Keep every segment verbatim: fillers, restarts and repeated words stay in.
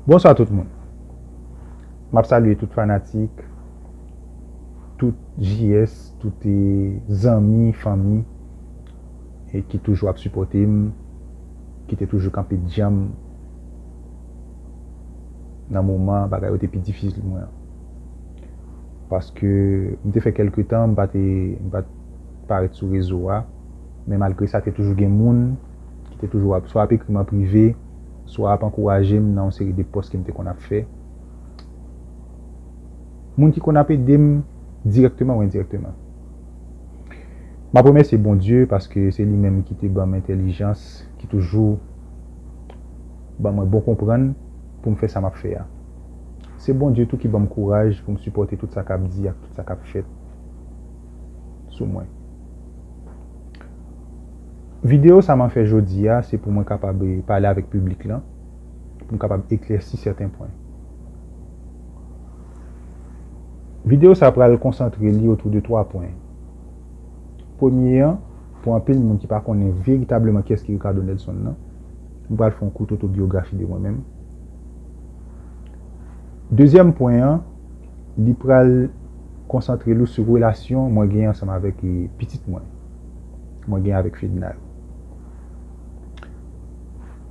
Bonswa tout moun. M ap salye tout fanatik, tout J S, tout, eh, zanmi, fanmi, e ki toujou ap sipòte m, ki te toujou kanpe djanm nan moman bagay yo te pi difisil pou mwen an. Paske m te fè kèlke tan, m pa te, m pa t parèt sou rezo a, men malgre sa, te toujou gen moun ki te toujou ap, swa ap ekri m an prive, swa ap ankouraje m nan yon seri de pòs ke m te konn ap fè. Moun ki konn ap ede m dirèkteman ou endirèkteman. M ap remèsye Bondye paske se li menm ki te ban m entèlijans, ki toujou ban mwen bon konprann pou m fè sa m ap fè a. Se Bondye tou ki ban m kouraj pou m sipòte tout sa k ap di ak tout sa k ap fèt sou mwen. Videyo sa m ap fè jodi a, se pou mwen kapab, eh, pale avèk piblik lan, pou m kapab eklèsi sèten pwen. Videyo sa pral konsantre li otou de twa pwen. Premye an, pou anpil moun ki pa konnen veritableman kiyès ki Ricardo Nelson nan, m pral fè yon kout otobyografi de mwen menm. Dezyèm pwen an, li pral konsantre li sou relasyon mwen gen ansanm avèk, eh, pitit mwen, mwen gen avèk Fedna yo.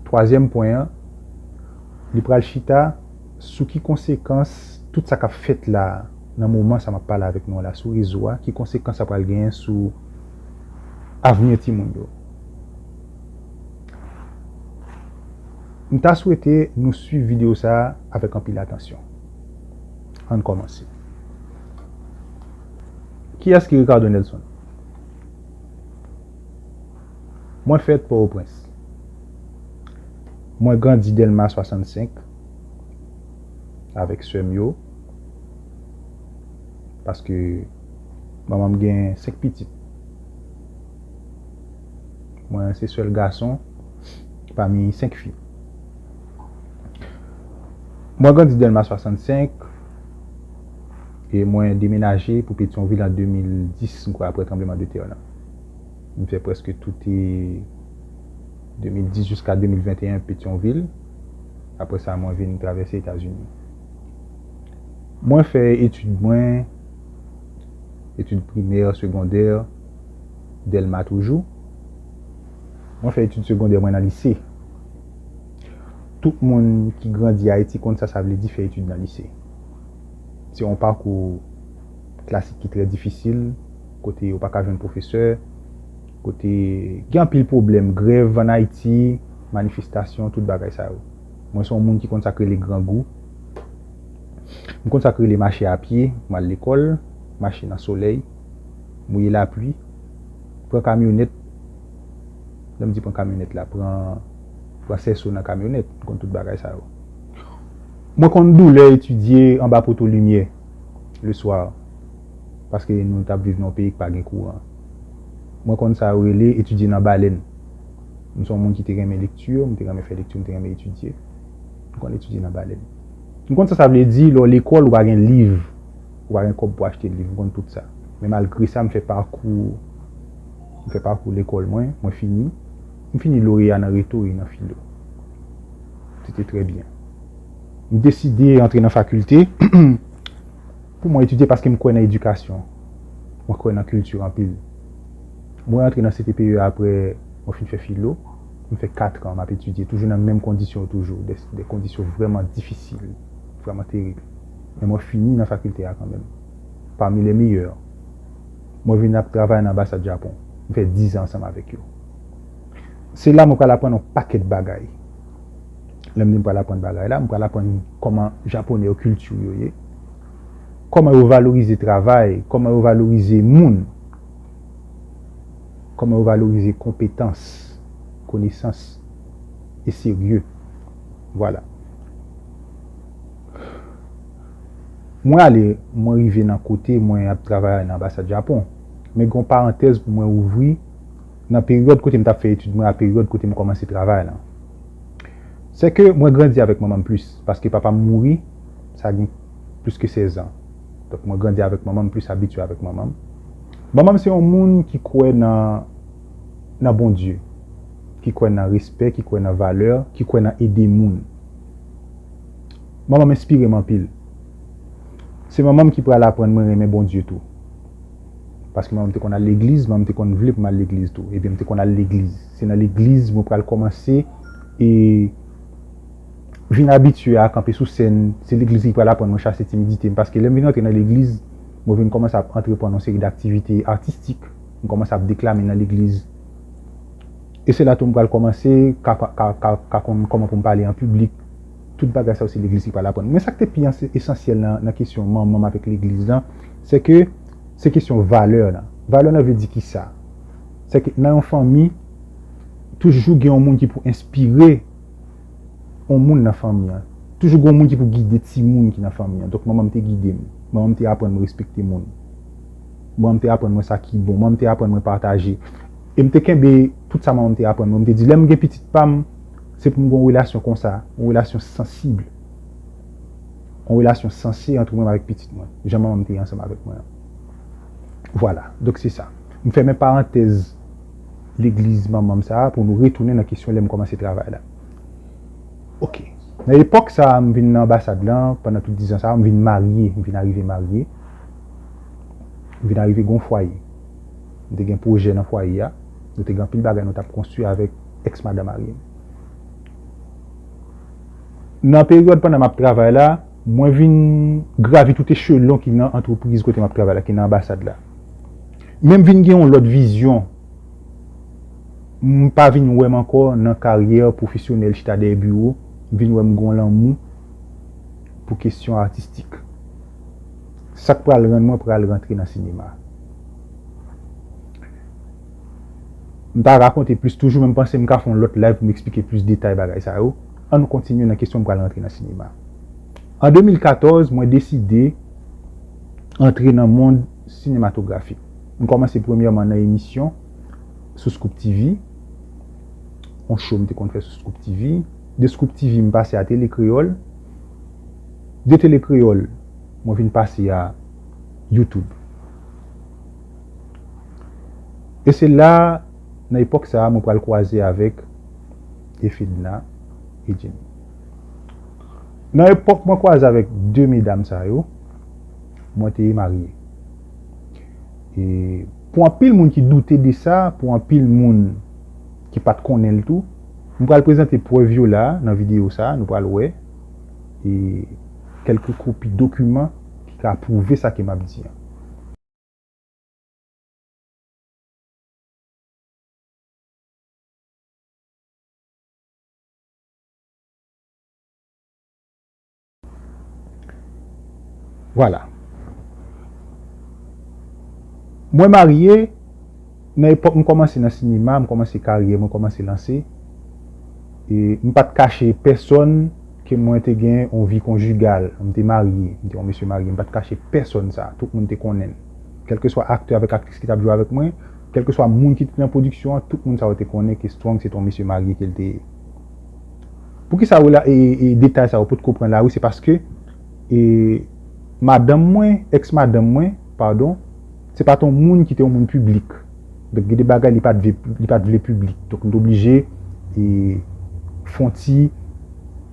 Twazyèm pwen an, li pral chita sou ki konsekans tout sa k ap fèt la, nan moman sa m ap pale avèk nou la, sou rezo a, ki konsekans sa pral genyen sou avni timoun yo. M ta swete nou swiv videyo sa a avèk anpil atansyon. Ann kòmanse. Kiyès ki Ricardo Nelson? Mwen fèt Pòtoprens. Mwen grandi Dèlma swasannsenk avèk sè m yo, paske manman m gen senk pitit. Mwen se sèl gason pami senk fi. Mwen grandi Dèlma swasannsenk e mwen demenaje pou Petyonvil an de mil dis, m kwè, apre tranblemanntè lan. M fè prèske tout, e, de mil dis jiska de mil venteyen Petyonvil. Apre sa, mwen vin travèse Etazini. Mwen fè etid mwen, etid primè, segondè, Dèlma toujou. Mwen fè etid segondè mwen nan lise. Tout moun ki grandi Ayiti konn sa sa vle di fè etid nan lise. Se yon pakou klasik ki trè difisil, kote yo pa ka jwenn pwofesè, kote gen anpil pwoblèm, grèv ann Ayiti, manifestasyon, tout bagay sa yo. Mwen se yon moun ki konn sa k rele grangou. M konn sa k rele mache a pye, m al lekòl, mache nan solèy, mouye lapli, pran kamyonèt. Lè m di pran kamyonèt la, pran, pran sèso nan kamyonèt, m konn tout bagay sa yo. Mwen konn doulè etidye anba poto limyè le swa, paske nou t ap viv nan yon peyi k pa gen kouran. Mwen konn sa yo rele etidye nan balèn. M se yon moun ki te renmen lekti, m te renmen fè lekti, m te renmen etidye. M konn etidye nan balèn. M konn sa sa vle di lè w lekòl ou pa gen liv, ou pa gen kòb pou achte liv, m konn tout sa. Men malgre sa, m fè pakou, m fè pakou lekòl mwen, mwen fini. M fini loreya nan reto e nan filo. Se te trè byen. M deside antre nan fakilte pou mwen etidye paske m kwè nan edikasyon. Mwen kwè nan kilti anpil. Mwen antre nan C T P E apre mwen fin fè filo. M fè kat an m ap etidye, toujou nan menm kondisyon yo toujou, de, de kondisyon vrèman difisil, vrèman terib. Men mwen fini nan fakilte a kanmenm, pami le meyè. Mwen vin ap travay nan anbasad Japon. M fè diz an ansanm avèk yo. Se la mwen pral aprann yon pakèt bagay. Lè m di m pral aprann bagay la, m pral aprann kòman Japonè yo, kilti yo ye, kòman yo valorize travay, kòman yo valorize moun, kòman yo valorize konpetans, konesans e serye. Vwala. Mwen ale, mwen rive nan kote mwen ap travay nan anbasad Japon. Men gen yon parantèz pou mwen ouvri nan peryòd kote m t ap fè etid mwen a peryòd kote m kòmanse travay lan. Se ke mwen grandi avèk manman m plis, paske papa m mouri, sa gen plis ke sèz an. Donk, mwen grandi avèk manman m, plis abitye avèk manman m. Manman m se yon moun ki kwè nan, nan Bondye, ki kwè nan respè, ki kwè nan valè, ki kwè nan ede moun. Manman m enspire m anpil. Se manman m ki pral aprann mwen renmen Bondye tou. Paske manman m te konn al legliz, manman m te konn vle pou m al legliz tou. Ebyen, m te konn al legliz. Se nan legliz mwen pral kòmanse e vin abitye a kanpe sou sèn. Se legliz ki pral aprann mwen chase timidite m. Paske lè m vin rantre nan legliz, mwen vin kòmanse ap antreprann yon seri d aktivite atistik. M kòmanse ap deklame nan legliz. E se la tou m pral kòmanse ka, ka, ka, ka, ka konn kòman pou m pale an piblik. Tout bagay sa yo se legliz ki pral aprann. Men sa k te pi anse-, esansyèl nan, nan kesyon manman m avèk legliz lan, se ke se kesyon valè lan. Valè lan vle di kisa? Se ke nan yon fanmi, toujou gen yon moun ki pou enspire yon moun nan fanmi an. Toujou gen yon moun ki pou gide timoun ki nan fanmi an. Donk, manman m te gide m. Manman m te aprann mwen respekte moun. Manman m te aprann mwen sa ki bon. Manman m te aprann mwen pataje. E m te kenbe tout sa manman m te aprann mwen. M te di, lè m gen pitit pa m, se pou m gen yon relasyon konsa, yon relasyon sansib. Yon relasyon sanse ant mwen avèk pitit mwen. Jan manman m te ye ansanm avèk mwen an. Vwala. Donk, se sa. M fèmen parantèz legliz manman m sa a pou nou retounen nan kesyon lè m kòmanse travay la. Oke. Nan epòk sa a, m vin nan anbasad lan, pandan tout diz an sa a, m vin marye, m vin arive marye. M vin arive gen yon fwaye. M te gen pwojè nan fwaye a. Nou te gen anpil bagay nou t ap konstwi avèk èks madanm mari m. Nan peryòd pandan m ap travay la, mwen vin gravi tout echelon ki nan antrepriz kote m ap travay la, ki nan anbasad la. Men m vin gen yon lòt vizyon. M pa vin wè m ankò nan karyè pwofesyonèl chita dèyè biwo. M vin wè m gen yon lanmou pou kesyon atistik. Sa k pral rann mwen pral rantre nan sinema. M ta rakonte plis toujou, men m panse m ka fè yon lòt live pou m eksplike plis detay bagay sa yo. An nou kontinye nan kesyon m pral rantre nan sinema. An de mil katòz, mwen deside antre nan mond sinematografik. M kòmanse premyèman nan emisyon sou Scoop T V, yon show m te konn fè sou Scoop T V. De Scoop T V, m pase a Tele Kreyòl. De Tele Kreyòl, mwen vin pase a YouTube. E se la, nan epòk sa a, mwen pral kwaze avèk Efedna e Jenny. Nan epòk mwen kwaze avèk de medam sa yo, mwen te marye. E pou anpil moun ki doute de sa, pou anpil moun ki pa t konnen l tou, m pral prezante prèv yo la nan videyo sa a, nou pral wè, e kèlke kopi dokiman ki ka pwouve sa ke m ap di an. Vwala. Mwen marye, nan epòk m kòmanse nan sinema, m kòmanse karyè, mwen kòmanse lanse. E m pa t kache pèsonn ke mwen te gen yon vi konjigal. M te marye, m te yon mesye marye. M pa t kache pèsonn sa. Tout moun te konnen l. Kèlkeswa aktè avèk aktris ki t ap jwe avèk mwen, kèlkeswa moun ki te nan pwodiksyon an, tout moun sa yo te konnen ke Strong se te yon mesye marye ke l te ye. Poukisa rela-, e, e detay sa yo potko pran lari, se paske, e, madanm mwen, èks madanm mwen, padon, se pa t yon moun ki te yon moun piblik. Donk, gen de bagay li pa t vle, li pa t vle piblik. Donk, m te oblije, e, fè yon ti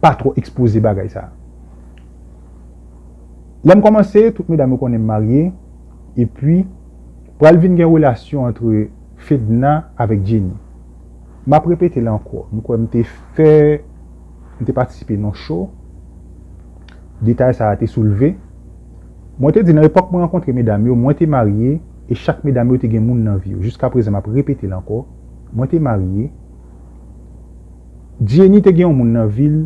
pa twò ekspoze bagay sa. Lè m kòmanse, tout medam yo konnen m marye, epi pral vin gen relasyon ant Fedna avèk Jenny. M ap repete l ankò, m kwè m te fè, m te patisipe nan show, detay sa a te soulve. Mwen te di nan epòk mwen rankontre medam yo, mwen te marye, e chak medam yo te gen moun nan vi yo. Jiskaprezan, m ap repete l ankò, mwen te marye, Jenny te gen yon moun nan vi l,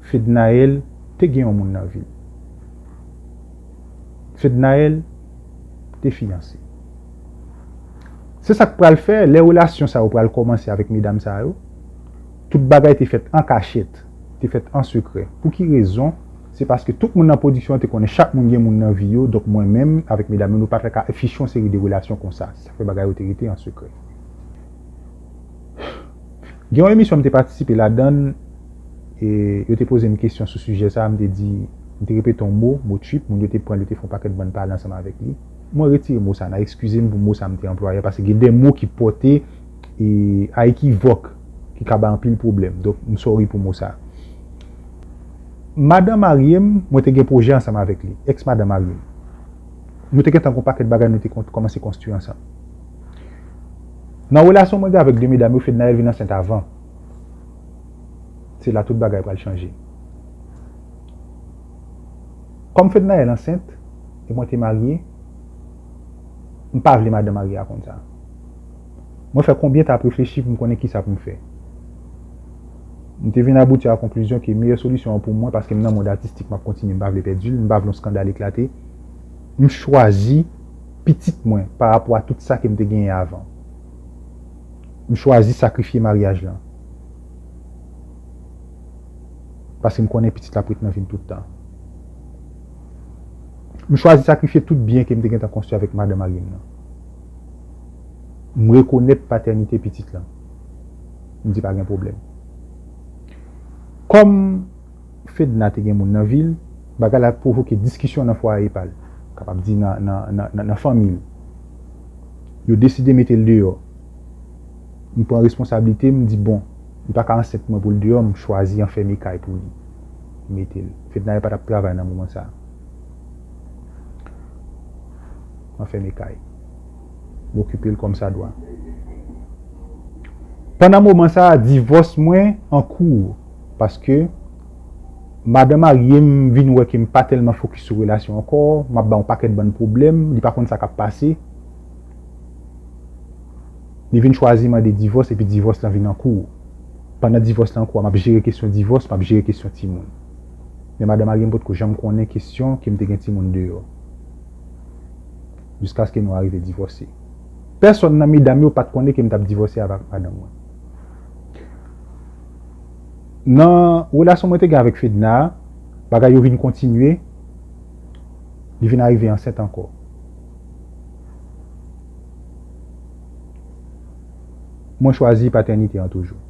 Fednaelle te gen yon moun nan vi l. Fednaelle te fiyanse. Se sa k pral fè, lè relasyon sa yo pral kòmanse avèk medam sa yo, tout bagay te fèt an kachèt, te fèt an sekrè. Pou ki rezon? Se paske tout moun nan pwodiksyon an te konnen chak moun gen moun nan vi yo, donk mwen menm, avèk medam yo, nou pa t ka afiche yon seri de relasyon konsa. Sa fè bagay yo te rete an sekrè. Gen yon emisyon m te patisipe ladan l, e yo te poze m kesyon sou sijè sa a, m te di, m te repete yon mo, mo trip, moun yo te pran l, yo te fè yon pakèt bann pale ansanm avèk li. Mwen retire mo sa a, n a eskize m pou mo sa a m te anplwaye a, paske gen de mo ki pòte, e, a ekivòk. ki ka bay anpil pwoblèm. Donk, m sòri pou mo sa. Madan marye m, mwen te gen pwojè ansanm avèk li. Èks madan marye m. Nou te gentan gon pakèt bagay, nou te kon- kòmanse konstwi ansanm. Nan relasyon mwen gen avèk de medam yo, Fednaelle vin ansent avan. Se la tout bagay pral chanje. Kòm Fednaelle ansent, e mwen te marye, m pa vle madan marye a konn sa. Mwen fè konbyen t ap reflechi pou m konnen kisa pou m fè. M te vin abouti a konklizyon ke meyè solisyon an pou mwen, paske m nan mond atistik, m ap kontinye, m pa vle pèdi l, m pa vle yon skandal eklate. M chwazi pitit mwen pa rapò a tout sa ke m te genyen avan. M chwazi sakrifye maryaj lan. Paske m konnen pitit la ap ret nan vi m tout tan. M chwazi sakrifye tout byen ke m te gentan konstwi avèk madan marye m nan. M rekonèt patènite pitit lan. M di pa gen pwoblèm. Kòm Fedna te gen moun nan vi l, bagay la pwovoke diskisyon nan fwaye pa l. Kapab di nan, nan, nan, nan, nan fanmi l. Yo deside mete l deyò. M pran responsablite, m di, bon, li pa ka ansent mwen pou l deyò, m chwazi anfème kay pou li. M mete l. Fednaelle pa t ap travay nan moman sa a. Anfème kay. M okipe l kòmsadwa. Pandan moman sa a, divòs mwen an kou, paske madan marye m vin wè ke m pa tèlman fokis sou relasyon ankò, m ap bay yon pakèt bann pwoblèm, li pa konn sa k ap pase. Li vin chwazi mande divòs, epi divòs lan vin an kou. Pandan divòs lan an kou a, m ap jere kesyon divòs, m ap jere kesyon timoun. Men madan marye m potko janm konnen kesyon ke m te gen timoun deyò. Jiskaske nou arive divòse. Pèsonn nan medam yo pa t konnen ke m t ap divòse avèk madanm mwen. Nan relasyon mwen te gen avèk Fedna a, bagay yo vin kontinye, li vin arive ansent ankò. Mwen chwazi patènite an toujou.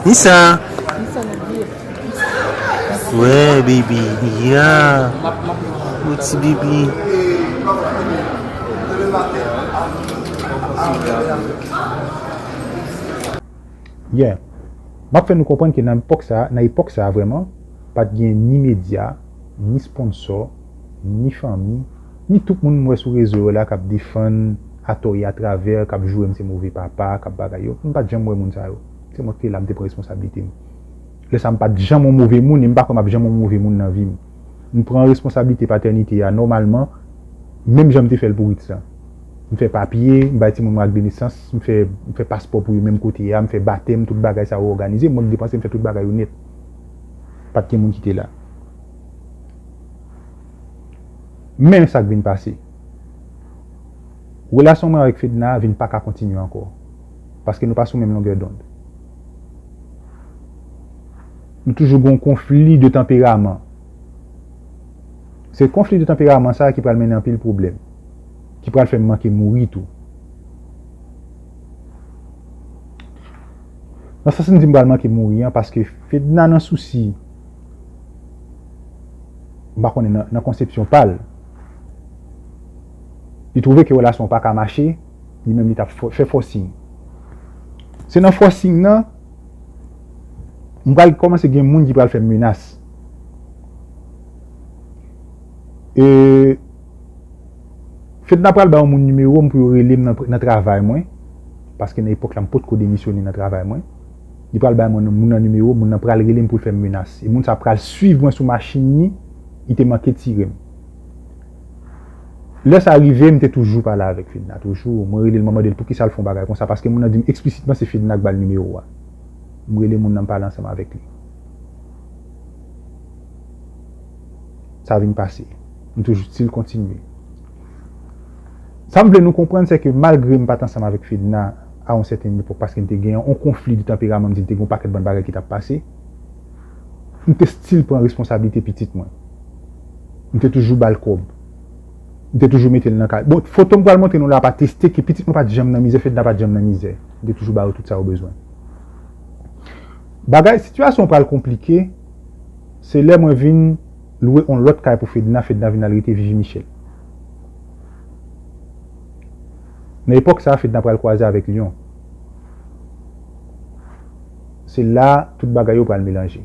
Nisa. Wè, baby. Ya. Ou ti bibi. Yeah. M ap fè nou konprann ke nan epòk sa, nan epòk sa vrèman, pa t gen ni medya, ni sponsò, ni fanmi, ni tout moun m wè sou rezo yo la k ap defann atò e atravè, k ap joure m se move papa, k ap bagay yo. M pa t janm wè moun sa yo. Se mwen ki te la, m te pran responsablite m. Lè sa, m pa t janm yon move moun, e m pa kwè m ap janm yon move moun nan vi m. M pran responsablite patènite a nòmalman, menm jan m te fè l pou Ritz lan. M fè papye, m bay timoun mwen ak de nesans, m fè, m fè paspò pou yo menm kote a, m fè batèm, tout bagay sa yo òganize, mwen k depanse, m fè tout bagay yo nèt. Pa t gen moun ki te la. Men sa k vin pase. Relasyon mwen avèk Fedna vin pa ka kontinye ankò. Paske nou pa sou menm longè dond. Nou toujou gen yon konfli de tanperaman. Se konfli de tanperaman sa a ki pral mennen anpil pwoblèm, ki pral fè m manke mouri tou. Nan sans m di m pral manke mouri an, paske Fedna nan sousi, m pa konnen nan, nan konsepsyon pa l, li twouve ke relasyon an pa ka mache, li menm li t ap fò- fè forcing. Se nan forcing nan, m pral kòmanse gen moun ki pral fè m menas. E Fedna pral bay yon moun nimewo m pou yo rele m nan, nan travay mwen, paske nan epòk la m potko demisyone nan travay mwen. Li pral bay mwen moun nan nimewo, moun nan pral rele m pou l fè m menas. E moun sa pral swiv mwen sou machin li, li te manke tire m. Lè sa rive, m te toujou pale avèk Fedna, toujou. Mwen rele l, mwen mande l poukisa l fè yon bagay konsa, paske moun nan di m eksplisitman se Fedna k ba l nimewo a. M rele moun nan, m pale ansanm avèk li. Sa vin pase. M toujou still kontinye. Sa m vle nou konprann, se ke malgre m pa t ansanm avèk Fedna a yon sèten epòk, paske n te gen yon konfli de tanperaman, m di n te gen yon pakèt bann bagay ki t ap pase, m te still pran responsablite pitit mwen. M te toujou ba l kòb. M te toujou mete l nan kay. Bon, foto m pral montre nou la pa teste ke pitit mwen pa t janm nan mizè, Fedna pa t janm nan mizè. M te toujou ba yo tout sa yo bezwen. Bagay, sitiyasyon pral konplike, se lè mwen vin lwe yon lòt kay pou Fedna, Fedna vin al rete Vivi Michel. Nan epòk sa a, Fedna pral kwaze avèk Lyon. Se la tout bagay yo pral melanje.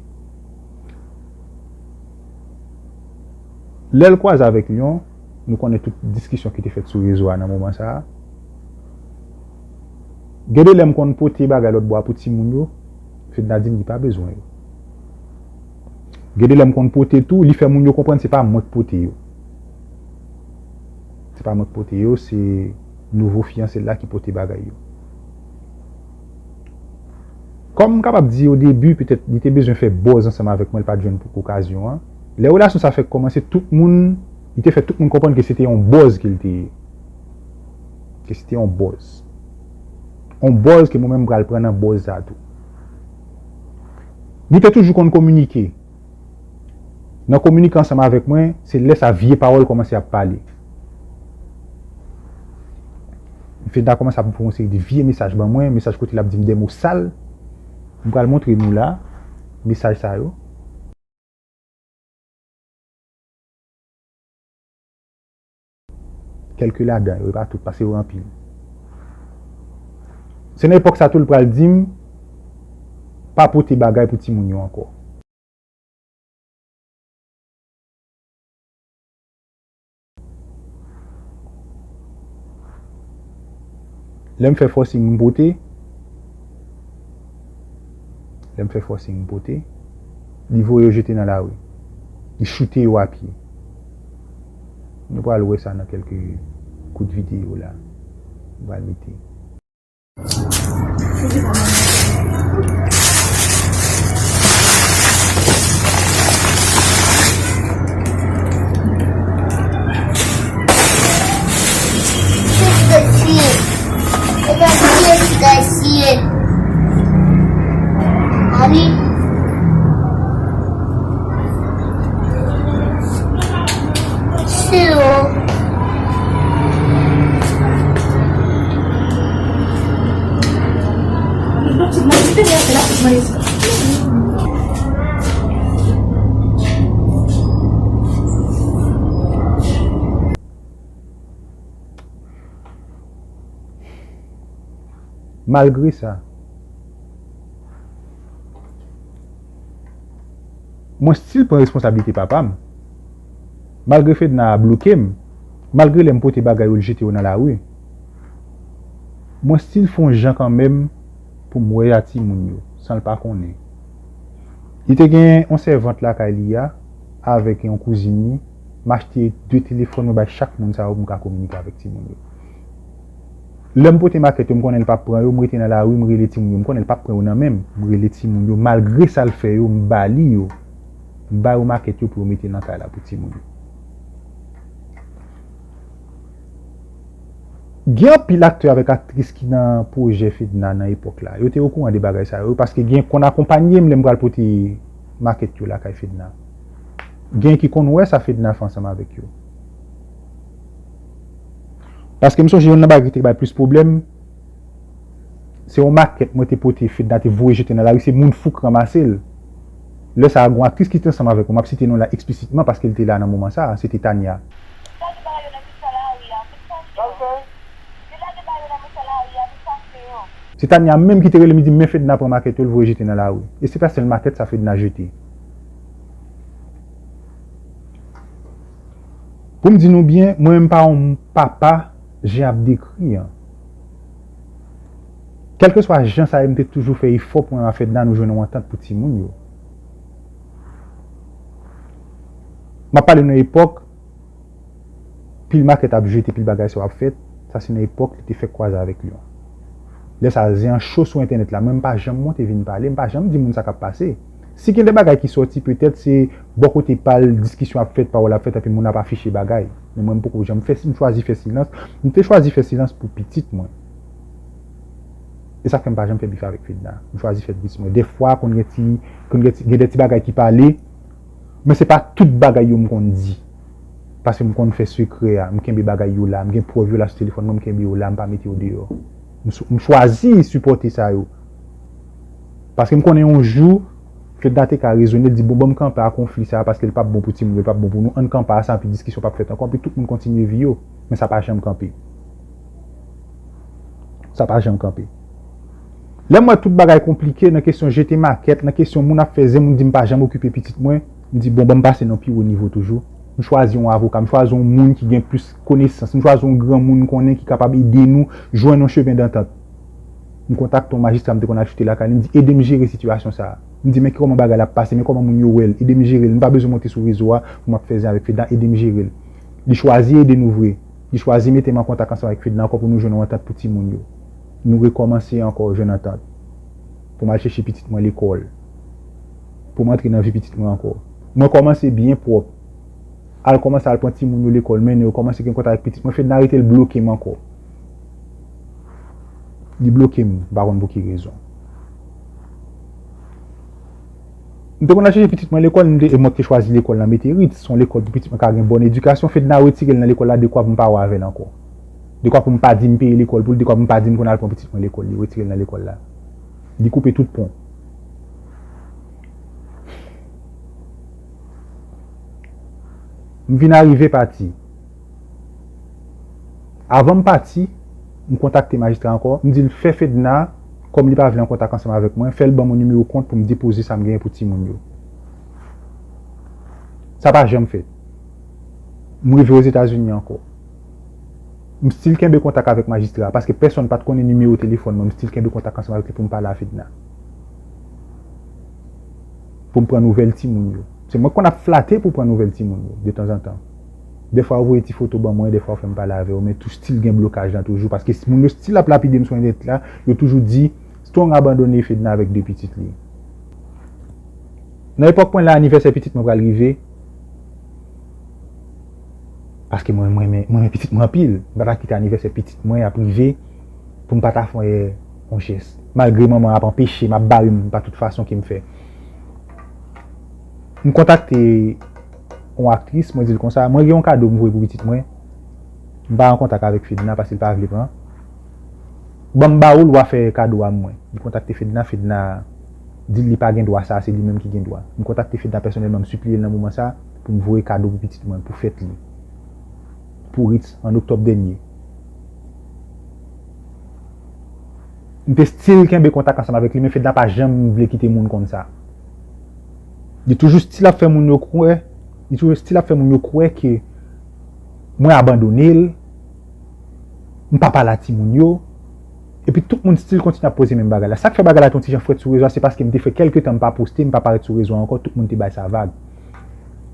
Lè l kwaze avèk Lyon, nou konnen tout diskisyon ki te fèt sou rezo a nan moman sa a. Gen de lè m konn pote bagay lòt bò a pou timoun yo, Fedna di m li pa bezwen yo. Gen de lè m konn pote tou, li fè moun yo konprann se pa mwen k pote yo. Se pa mwen k pote yo, se nouvo fiyanse l la ki pote bagay yo. Kòm m kapab di o debi, petèt li te bezwen fè buzz ansanm avèk mwen, li pa t jwenn pou okazyon an. Lè relasyon sa fèk kòmanse, tout moun, li te fè tout moun konprann ke se te yon buzz ke l te ye. Ke se te yon buzz. Yon buzz ke mwen menm m pral pran nan buzz sa tou. Nou te toujou konn kominike. Nan kominike ansanm avèk mwen, se lè sa vye pawòl kòmanse ap pale. Fedna kòmanse ap voye yon seri de vye mesaj ban mwen, mesaj kote l ap di m de mo sal. M pral montre nou la, mesaj sa yo. Kèlke ladan yo, e pa tout, paske yo anpil. Se nan epòk sa tou l pral di m, pa pote bagay pou timoun yo ankò. Lè m fè forcing m pote, lè m fè forcing m pote, li voye yo jete nan lari. Li choute yo a pye. Nou pral wè sa nan kèlke kout videyo la. M pral mete. Malgre sa, mwen still pran responsablite papa m. Malgre Fedna bloke m, malgre lè m pote bagay yo, l jete yo nan lari, mwen still fè yon jan kanmenm pou m wè a timoun yo, san l pa konnen. Li te gen yon sèvant lakay li a, avèk yon kouzin li, m achte de telefòn, mwen bay chak moun sa yo pou m ka kominike avèk timoun yo. Lè m pote makèt yo, m konnen l p ap pran yo, m rete nan lari, m rele timoun yo, m konnen l p ap pran yo nan men m, m rele timoun yo, malgre sa l fè yo, m ba li yo, m ba yo makèt yo pou yo mete nan kay la pou timoun yo. Gen anpil aktè avèk aktris ki nan pwojè Fedna nan epòk la. Yo te okouran de bagay sa yo, paske gen konn akonpanye m lè m pral pote makèt yo lakay Fedna. Gen ki konn wè sa Fedna fè ansanm avèk yo. Paske m sonje youn nan bagay ki te bay plis pwoblèm, se yon makèt mwen te pote, Fedna te voye jete nan lari, se moun fou k ranmase l. Lè sa a, gon aktris ki te ansanm avèk mwen, m ap site non la eksplisitman paske l te la nan moman sa a, se te Tania. Se Tania menm ki te rele m, li di m, men Fedna pran makèt yo, l voye jete nan lari. E se pa sèl makèt sa Fedna jete. Pou m di nou byen, mwen menm pa yon papa jan ap dekri an. Kèlkeswa jan sa ye, m te toujou fè efò pou mwen ak Fedna nou jwenn yon antant pou timoun yo. M ap pale nan epòk, pil makèt ap jete, pil bagay sa yo ap fèt, sa se nan epòk li te fèk kwaze avèk Lyon. Lè sa a, zen an cho sou entènèt la, mwen m pa janm monte vin pale, m pa janm di moun sa k ap pase. Si gen de bagay ki sòti, petèt se bò kote pa l, diskisyon ap fèt, pawòl ap fèt, epi moun ap afiche bagay. Men mwen, m poko janm fè, m chwazi fè silans. M te chwazi fè silans pou pitit mwen. E sa k fè m pa janm fè bif avèk Fedna. M chwazi fè bif mwen. Dèfwa, konn gen ti, konn gen ti, gen de ti bagay ki pale, men se pa tout bagay yo m konn di. Paske m konn fè sekrè a, m kenbe bagay yo la, m gen prèv yo la sou telefòn mwen, m kenbe yo la, m pa mete yo deyò. M sou-, m chwazi sipòte sa yo. Paske m konnen yon jou, Fedna te ka rezone, l di, "Bon, ban m kanpe a konfli sa a, paske l p ap bon pou timoun yo, l p ap bon pou nou. Ann kanpe a sa, anpi diskisyon p ap fèt ankò, anpi tout moun kontinye vi yo." Men sa pa janm kanpe. Sa pa janm kanpe. Lè m wè tout bagay konplike nan kesyon jete makèt, nan kesyon moun ap fè zen, moun di m pa janm okipe pitit mwen, m di, bon, ban m pase nan pi wo nivo toujou. M chwazi yon avoka, m chwazi yon moun ki gen plis konesans, m chwazi yon granmoun m konnen ki kapab ede nou jwenn yon chemen dantant. M kontakte yon majistra m te konn al choute lakay li, m di, ede m jere sitiyasyon sa a. M di, men kòman bagay la ap pase, men kòman moun yo wè l, ede m jere l. M pa bezwen monte sou rezo a pou m ap fè zen avèk Fedna, ede m jere l. Li chwazi ede nou vre. Li chwazi mete m an kontak ansanm avèk Fedna ankò pou nou jwenn yon antant pou timoun yo. Nou rekòmanse ankò jwenn antant. Pou m al chèche pitit mwen lekòl. Pou m antre nan vi pitit mwen ankò. Mwen kòmanse byen pwòp. Al kòmanse al pran timoun yo lekòl, mennen yo, kòmanse gen kontak ak pitit mwen. Fedna rete l bloke m ankò. Li bloke m, m pa konn pou ki rezon. M te konn al chèche pitit mwen lekòl, m te, e mwen ki te chwazi lekòl nan Meterit, se yon lekòl pou pitit mwen ka gen bòn edikasyon. Fedna retire l nan lekòl la dekwa pou m pa wè avè l ankò. Dekwa pou m pa di m peye lekòl pou l, dekwa pou m pa di m konn al pran pitit mwen lekòl, li retire l nan lekòl la. Li koupe tout pon. M vin arive pati. Avan m pati, m kontakte majistra ankò, m di l fè Fedna, kòm li pa vle an kontak ansanm avèk mwen, fè l ban mwen nimewo kont pou m depoze sa m genyen pou timoun yo. Sa pa janm fèt. M rive Ozetazini ankò. M still kenbe kontak avèk majistra a, paske pèsonn pa t konnen nimewo telefòn mwen, m still kenbe kontak ansanm avèk li pou m pale a Fedna. Pou m pran nouvèl timoun yo. Se mwen k konn ap flate pou pran nouvèl timoun yo, detanzantan. Dèfwa yo voye ti foto ban mwen, dèfwa yo fè m pale avè yo, men tou still gen blokaj lan toujou, paske moun yo still ap lapide m sou entènèt la, yo toujou di, Strong abandone Fedna avèk de pitit li. Nan epòk mwen la, anivèsè pitit mwen pral rive, paske mwen, mwen renmen, mwen renmen pitit mwen anpil. M pa ta kite anivèsè pitit mwen ap rive pou m pa ta fè yon jès. Malgre manman ap anpeche m, ap bare m pa tout fason ke m fè. M kontakte yon aktris, mwen di l konsa, mwen gen yon kado m voye pou pitit mwen. M pa an kontak avèk Fedna paske l pa vle pran. Ban m ba ou l, w a fè kado a mwen. Li kontakte Fedna, Fedna di l li pa gen dwa sa, se li menm ki gen dwa. M kontakte Fedna pèsonèlman, m sipliye l nan moman sa pou m voye kado pou pitit mwen, pou fèt li. Pou Ritz, an oktòb dènye. M te still kenbe kontak ansanm avèk li, men Fedna pa janm vle kite moun konn sa. Li toujou still ap fè moun yo kwè, li toujou still ap fè moun yo kwè ke mwen abandone l, m pa pale a timoun yo. Epi tout moun still kontinye ap poze menm bagay la. Sa k fè bagay la te yon ti jan frèt sou rezo a, se paske m te fè kèlke tan m pa poste, m pa parèt sou rezo a ankò, tout moun te bay sa vag.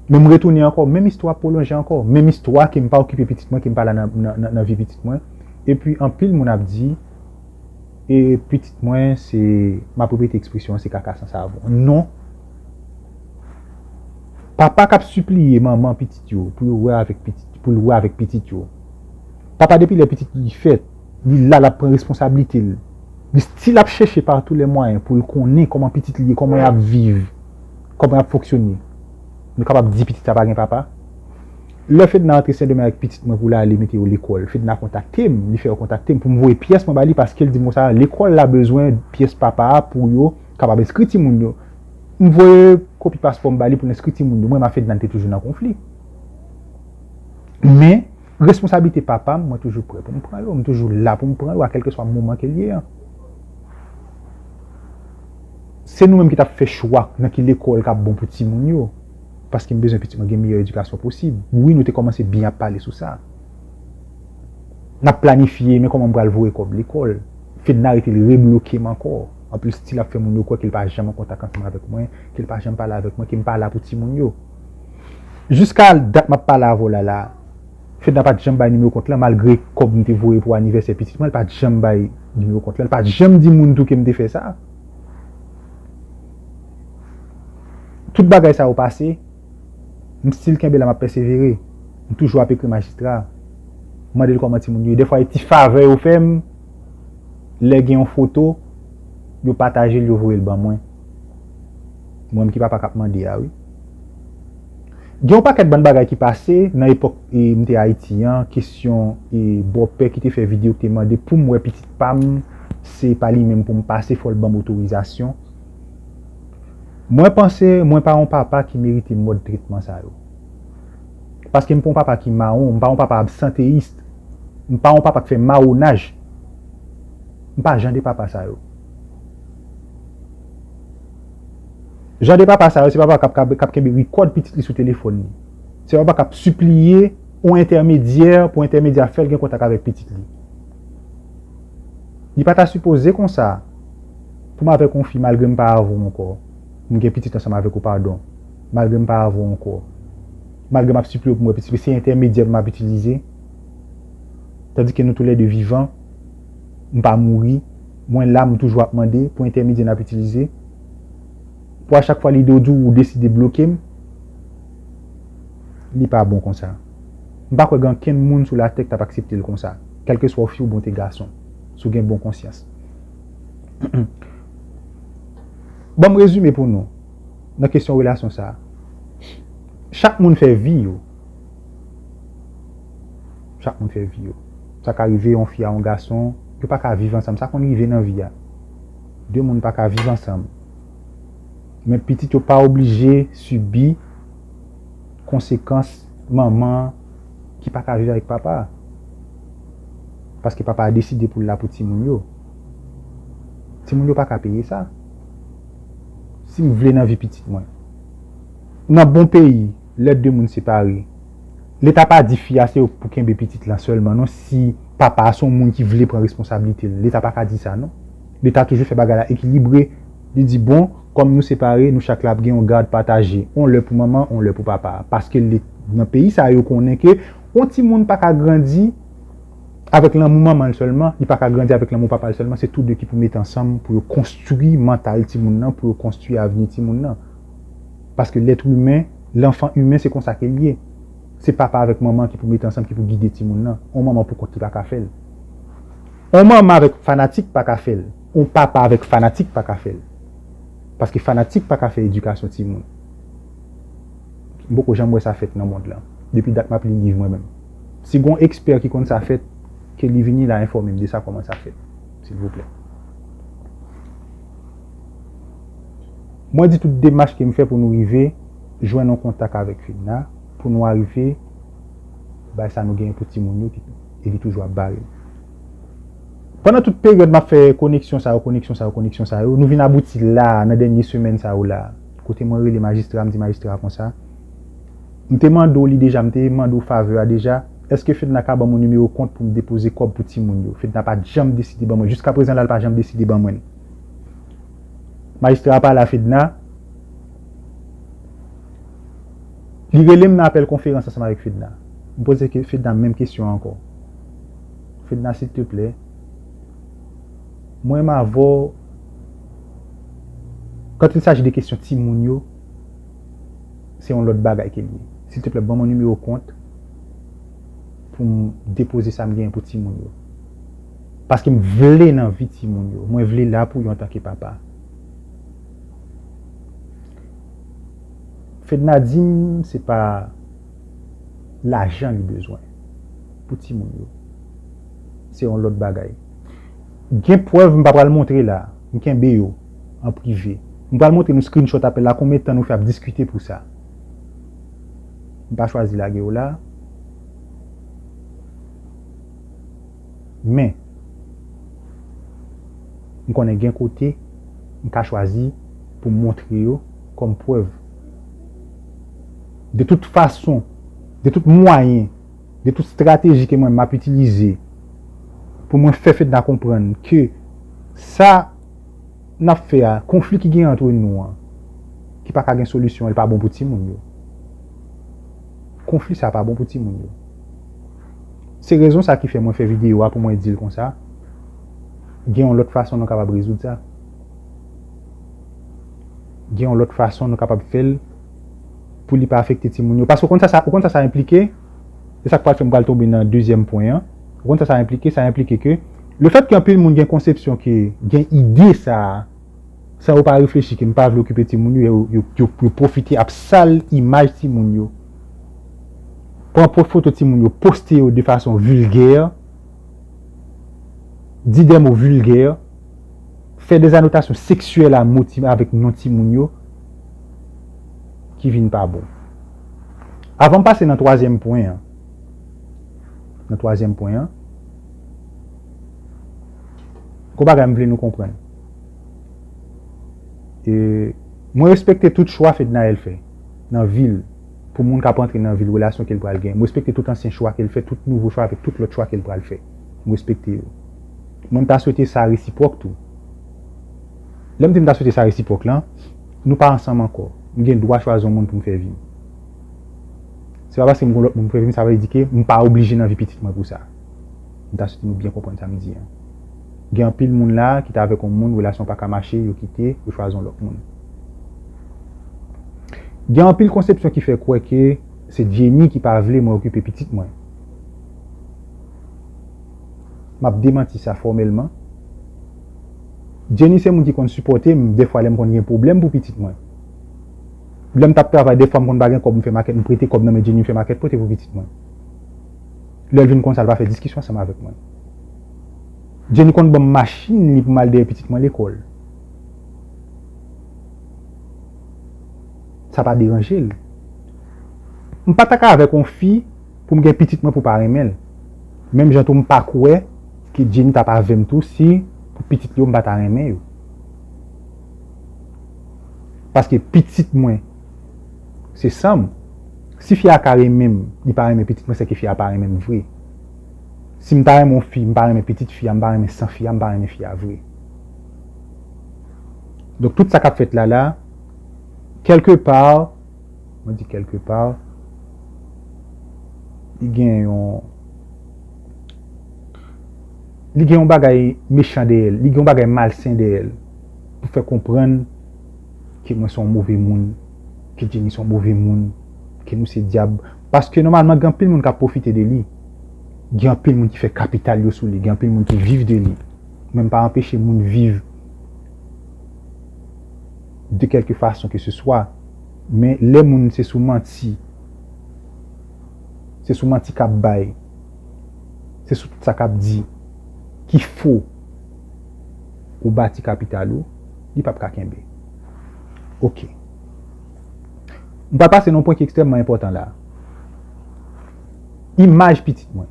Men m retounen ankò, menm istwa ap pwolonje ankò, menm istwa ke m pa okipe pitit mwen, ke m pa la nan, nan, nan, nan vi pitit mwen. Epi anpil moun ap di, e pitit mwen, se, m ap repete ekspresyon an, se kaka san savon. Non. Papa k ap sipliye manman pitit yo pou yo wè avèk pitit, pou l wè avèk pitit yo. Papa depi lè pitit li fèt, li la, l ap pran responsablite l. Li still ap chèche pa tou lè mwayen pou l konnen kòman pitit li ye, kòman y ap viv, kòman y ap fonksyone. Nou kapab di pitit sa pa gen papa? Lè Fedna antre Sendomeng avèk pitit mwen pou l ale mete yo lekòl, Fedna kontakte m, li fè yo kontakte m pou m voye pyès mwen ba li paske l di m konsa, lekòl la bezwen pyès papa a pou yo kapab enskri timoun yo. M voye kopi paspò m ba li pou l enskri timoun yo. Mwen, m ak Fedna, n te toujou nan konfli. Men, responsablite papa m, mwen toujou prè pou m pran yo. M toujou la pou m pran yo, a kèlkeswa moman ke l ye an. Se nou menm ki t ap fè chwa nan ki lekòl k ap bon pou timoun yo. Paske m bezwen pitit mwen gen meyè edikasyon posib. Wi, nou te kòmanse byen ap pale sou sa. N ap planifye, men kòman m pral voye kòb lekòl. Fedna rete l rebloke m ankò. Anpil still ap fè moun yo kwè ke l pa janm an kontak ansanm avèk mwen, ke l pa janm pale avèk mwen, ke m pa la pou timoun yo. Jiska dat m ap pale avè w la la, Fedna pa t janm bay nimewo kont lan, malgre kòb m te voye pou anivèsè pitit mwen, l pa t janm bay nimewo kont lan, l pa t janm di moun tou ke m te fè sa. Tout bagay sa yo pase, m still kenbe la, m ap pèsevere. M toujou ap ekri majistra, mande l kòman timoun yo ye. Dèfwa, e ti favè yo fè m, lè gen yon foto, yo pataje l, yo voye l ban mwen. Mwen menm ki papa k ap mande a, wi. Gen yon pakèt bann bagay ki pase nan epòk, e, m te Ayiti an, kesyon, e, bòpè ki te fè videyo ki te mande pou m wè pitit pa m, se pa li menm pou m pase, fò l ban m otorizasyon. Mwen panse mwen pa yon papa ki merite mòd tretman sa yo. Paske m pa yon papa ki mawon, m pa yon papa absanteyis, m pa yon papa k fè mawonaj. M pa jan de papa sa yo. Jan de papa sa yo, se papa k ap, k ap, k ap kenbe rikòd pitit li sou telefòn li. Se papa k ap sipliye yon entèmedyè pou entèmedyè a fè l gen kontak avèk pitit li. Li pa ta sipoze konsa pou m avèk yon fi, malgre m pa avè w ankò. M gen pitit ansanm avèk ou, padon. Malgre m pa avè w ankò. Malgre m ap sipliye w pou m wè pitit, se entèmedyè m ap itilize. Tandike nou toulède vivan, m pa mouri, mwen la, m toujou ap mande pou entèmedyè n ap itilize. Pou a chak fwa lide w di w, ou deside bloke m, li pa bon konsa. M pa kwè gen ankenn moun sou latè k t ap aksepte l konsa, kèlkeswa w fi oubyen w te gason, si w gen bon konsyans. Ban m rezime pou nou nan kesyon relasyon sa a. Chak moun fè vi yo. Chak moun fè vi yo. Sa ka rive yon fi a yon gason, yo pa ka viv ansanm. Sa konn rive nan vi a. De moun pa ka viv ansanm. Men pitit yo pa oblije sibi konsekans manman ki pa ka viv avèk papa a. Paske papa a deside pou l la pou timoun yo. Timoun yo pa ka peye sa. Si m vle nan vi pitit mwen, nan bon peyi, lè de moun separe, Leta pa di fi a se pou kenbe pitit lan sèlman non, si papa a se yon moun ki vle pran responsablite l. Leta pa ka di sa non. Leta toujou fè bagay la ekilibre. Li di, bon, kòm nou separe, nou chak la ap gen yon gad pataje. On lè pou manman, on lè pou papa. Paske le, nan peyi sa yo konnen ke yon timoun pa ka grandi avèk lanmou manman l sèlman, li pa ka grandi avèk lanmou papa l sèlman, se tou de ki pou mete ansanm pou yo konstwi mantal timoun nan, pou yo konstwi avni timoun nan. Paske lèt imen, lanfan imen, se konsa ke l ye. Se papa avèk manman ki pou mete ansanm, ki pou gide timoun nan. On manman pou kont li pa ka fè l. On manman avèk fanatik pa ka fè l. On papa avèk fanatik pa ka fè l. Paske fanatik pa ka fè edikasyon timoun. M poko janm wè sa fèt nan mond lan. Depi dat m ap li liv mwen menm. Si gon ekspè ki konn sa fèt, ke li vini la enfòme m de sa kòman sa fèt, silvouplè. Mwen di tout demach ke m fè pou nou rive jwenn yon kontak avèk Fedna, pou nou arive bay sa nou genyen pou timoun yo, ki, e li toujou ap bare. Pandan tout peryòd m ap fè koneksyon sa yo, koneksyon sa yo, koneksyon sa yo, nou vin abouti la, nan dènye semèn sa yo la, kote mwen rele majistra, m di majistra konsa, m te mande w li deja, m te mande w favè a deja, èske Fedna ka ban mwen nimewo kont pou m depoze kòb pou timoun yo? Fedna pa t janm deside ban mwen. Jiskaprezan la, l pa janm deside ban mwen l. Majistra a pale a Fedna. Li rele m nan apèl konferans ansanm avèk Fedna. M poze ke-, Fedna menm kesyon an ankò. Fedna, silteplè, mwen menm avè w, quand il s'agit de kesyon timoun yo, se yon lòt bagay ke l ye. Silteplè, ban mwen nimewo kont pou m depoze sa m genyen pou timoun yo. Paske m vle nan vi timoun yo. Mwen vle la pou yo antanke papa. Fedna di m se pa lajan li bezwen pou timoun yo. Se yon lòt bagay. Gen prèv m pa pral montre la. M kenbe yo an prive. M pral montre nou screenshot apèl la, konbyen tan nou fè ap diskite pou sa. M pa chwazi lage yo la. Men, m konnen gen kote m ka chwazi pou m montre yo kòm prèv. De tout fason, de tout mwayen, de tout estrateji ke mwen m ap itilize pou mwen fè Fedna konprann ke sa n ap fè a, konfli ki gen antre nou an, ki pa ka gen solisyon, li pa bon pou timoun yo. Konfli sa pa bon pou timoun yo. Se rezon sa ki fè mwen fè videyo a pou mwen di l konsa. Gen yon lòt fason nou kapab rezoud sa. Gen yon lòt fason nou kapab fè l pou li pa afekte timoun yo. Paske ou konn sa, sa, ou konn sa, sa enplike? E sa k pral fè m pral tonbe nan dezyèm pwen an. Ou konn sa, sa enplike? Sa enplike ke lefèt ke anpil moun gen konsepsyon ke gen ide sa a, san yo pa reflechi ke m pa vle okipe timoun yo, yo, yo, yo, yo pwofite ap sal imaj timoun yo. Pran po-, foto timoun yo, poste yo de fason vilgè, di de mo vilgè, fè de anotasyon seksyèl a mo ti-, avèk non timoun yo, ki vin pa bon. Avan m pase nan twazyèm pwen an, nan twazyèm pwen an, gon bagay m vle nou konprann. E Mwen respekte tout chwa Fednaelle fè nan vi l, pou moun k ap antre nan vi l, relasyon ke l pral gen. Mwen respekte tout ansyen chwa ke l fè, tout nouvo chwa avèk tout lòt chwa ke l pral fè. Mwen respekte yo. Mwen, m ta swete sa resipwòk tou. Lè m di m ta swete sa resipwòk lan, nou pa ansanm ankò. M gen dwa chwazi yon moun pou m fè vi m. Se pa paske m gen lòt moun pou m fè vi m, sa vle di ke m pa oblije nan vi pitit mwen pou sa. M ta swete nou byen konprann sa m di an. Gen anpil moun la ki t avèk yon moun, relasyon pa ka mache, yo kite, yo chwazi yon lòt moun. Gen anpil konsepsyon ki fè kwè ke se Jenny ki pa vle mwen okipe pitit mwen. M ap demanti sa fòmèlman. Jenny se moun ki konn sipòte m, dèfwa lè m konn gen pwoblèm pou pitit mwen. Lè m t ap travay, dèfwa m konn pa gen kòb, m fè makèt, m prete kòb nan men Jenny, m fè makèt pote pou pitit mwen. Lè l vin konsa, l pa fè diskisyon ansanm avèk mwen. Jenny konn ban m machin li pou m al dèyè pitit mwen lekòl. Sa pa deranje l. M pa ta ka avèk yon fi pou m gen pitit mwen pou pa renmen l. Menm jan tou m pa kwè ke Jenny t ap avè m tou si pou pitit li yo m pa ta renmen yo. Paske pitit mwen se san m. Si fi a ka renmen m, li pa renmen pitit mwen, sèke fi a pa renmen m vre. Si m ta renmen yon fi, m pa renmen pitit fi a, m pa renmen san fi a, m pa renmen fi a vre. Donk tout sa k ap fèt la la, kèlke pa, mwen di kèlke pa, li gen yon, li gen yon bagay mechan dèyè l, li gen yon bagay malsen dèyè l, pou fè konprann ke mwen se yon move moun, ke Jenny se yon move moun, ke nou se dyab. Paske nòmalman gen anpil moun k ap pwofite de li. Gen anpil moun ki fè kapital yo sou li, gen anpil moun ki viv de li. Men m pa anpeche moun viv de kèlke fason ke se swa. Men lè moun se sou manti, se sou manti k ap bay, se sou tout sa k ap di ki fo, ou bati kapital ou, li p ap ka kenbe. Oke. M pral pase nan yon pwen ki ekstrèmman enpòtan la. Imaj pitit mwen.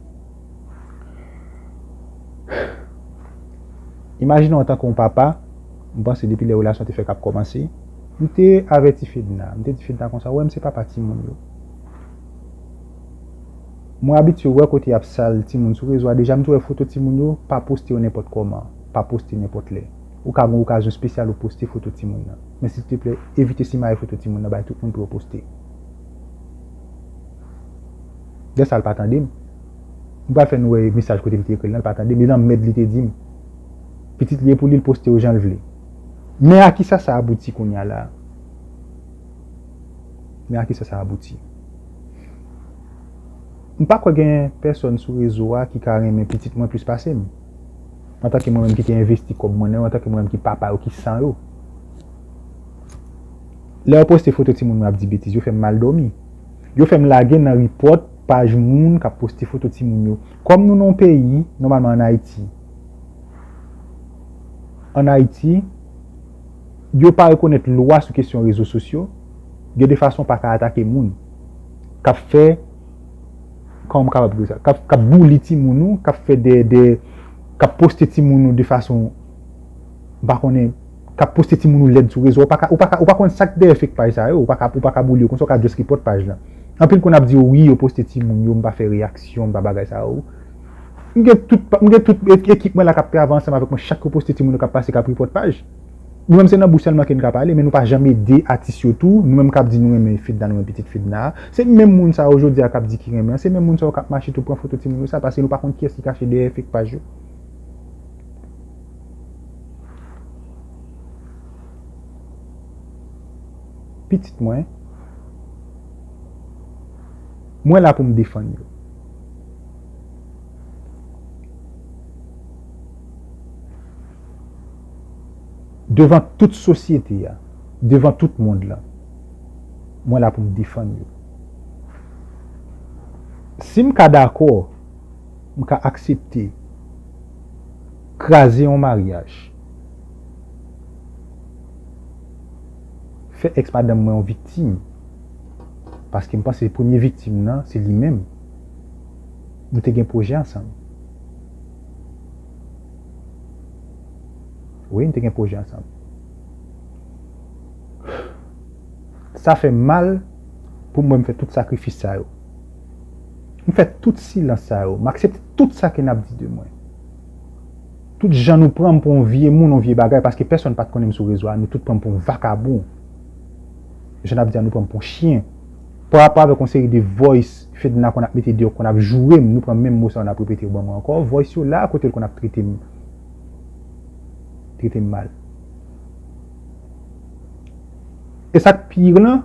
Imajine w antanke yon papa, m panse depi lè relasyon te fèk ap kòmanse, m te avèti Fedna, m te di Fedna konsa, w wè m se papa timoun yo. Mwen abitye wè kote y ap sal timoun sou rezo a, deja m tou wè foto timoun yo, pa poste yo nenpòt kòman, pa poste nenpòt lè. Ou ka gen yon okazyon espesyal ou poste foto timoun nan. Men silteplè, evite simaye foto timoun nan bay tout moun pou yo poste. Lè sa l pa tande m. M pral fè nou wè mesaj kote m te ekri l nan, l pa tande m. E lanmèd li te di m. Pitit li e pou li, l poste yo jan l vle. Men a kisa sa abouti kounye a la? Men a kisa sa abouti? M pa kwè gen pèsòn sou rezo a ki ka renmen pitit mwen plis pase m. Antanke mwen menm ki te envesti kòb mwen nan yo, antanke mwen menm ki papa yo, ki san yo. Lè yo poste foto timoun yo ap di betiz, yo fè m mal dòmi. Yo fè m lage nan ripòt paj moun k ap poste foto timoun yo. Kòm nou nan yon peyi, nòmalman ann Ayiti, ann Ayiti, yo pa rekonèt lwa sou kesyon rezo sosyo, gen de fason w pa ka atake moun k ap fè, kòman m kapab di sa, k ap, k ap bouli timoun ou, k ap fè de, de, k ap poste timoun ou de fason, m pa konnen, k ap poste timoun ou lèd sou rezo, ou pa ka, ou pa ka, ou pa konn sa k dèyè fake paj sa yo, ou pa ka, ou pa ka bouli yo konsa, ou ka just report paj lan. Anpil konn ap di yo, wi, yo poste timoun yo, m pa fè reyaksyon, m pa bagay sa yo. M gen tout, m gen tout e-, ekip mwen la k ap travay ansanm avèk mwen, chak yo poste timoun yo k ap pase, k ap report paj. Nou menm se nan bouch sèlman ke n ka pale, men nou pa janm ede atis yo tou. Nou menm k ap di nou renmen Fedna, nou renmen pitit Fedna a. Se menm moun sa yo jodi a k ap di ki renmen an. Se menm moun sa yo k ap mache tou pran foto timoun yo sa, paske nou pa konn kiyès ki kache dèyè fake paj yo. Pitit mwen, mwen la pou m defann yo. Devan tout sosyete a, devan tout mond lan, mwen la pou m defann yo. Si m ka dakò, m ka aksepte kraze yon maryaj, fè èks madanm mwen yon viktim, paske m panse premye viktim nan, se li menm. Nou te gen pwojè ansanm. Wi, nou te gen pwojè ansanm. Sa fè m mal pou m wè m fè tout sakrifis sa yo. M fè tout silans sa yo. M aksepte tout sa ke n ap di de mwen. Tout jan nou pran m pou yon vye moun, yon vye bagay, paske pèsonn pa t konnen m sou rezo a, nou tout pran m pou yon vakabon. Jan n ap di a, nou pran m pou yon chyen. Pa rapò avèk yon seri de voice Fedna konn ap mete deyò, konn ap joure m, nou pran menm mo sa yo, n ap repete yo ban mwen ankò. Voice yo la, kote l konn ap trete m, trete m mal. E sa k pi lan,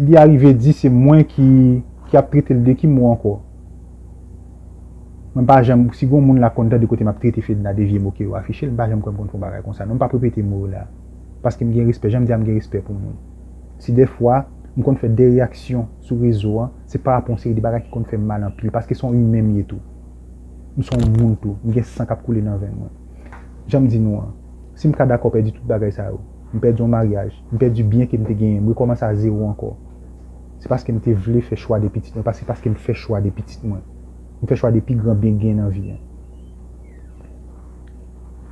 li arive di se mwen ki, ki ap trete l de ki mo ankò? Mwen pa janm, si gon moun la konn tande kote m ap trete Fedna de vye mo ke yo afiche l, m pa janm kwè m konn fè yon bagay konsa. Non, m p ap repete mo yo la. Paske m gen respè, jan m di a, m gen respè pou moun. Si dèfwa, m konn fè de reyaksyon sou rezo an, se pa rapò yon seri de bagay ki konn fè m mal anpil, paske se yon imen m ye tou. M se yon moun tou, m gen san k ap koule nan venn mwen. Jan m di nou an, si m ka dakò pèdi tout bagay sa yo, m pèdi yon maryaj, m pèdi byen ke m te genyen, m rekòmanse a zewo ankò. Se paske m te vle fè chwa de pitit mwen, pa se paske m fè chwa de pitit mwen. M fè chwa de pi gran byen k genyen nan vi an.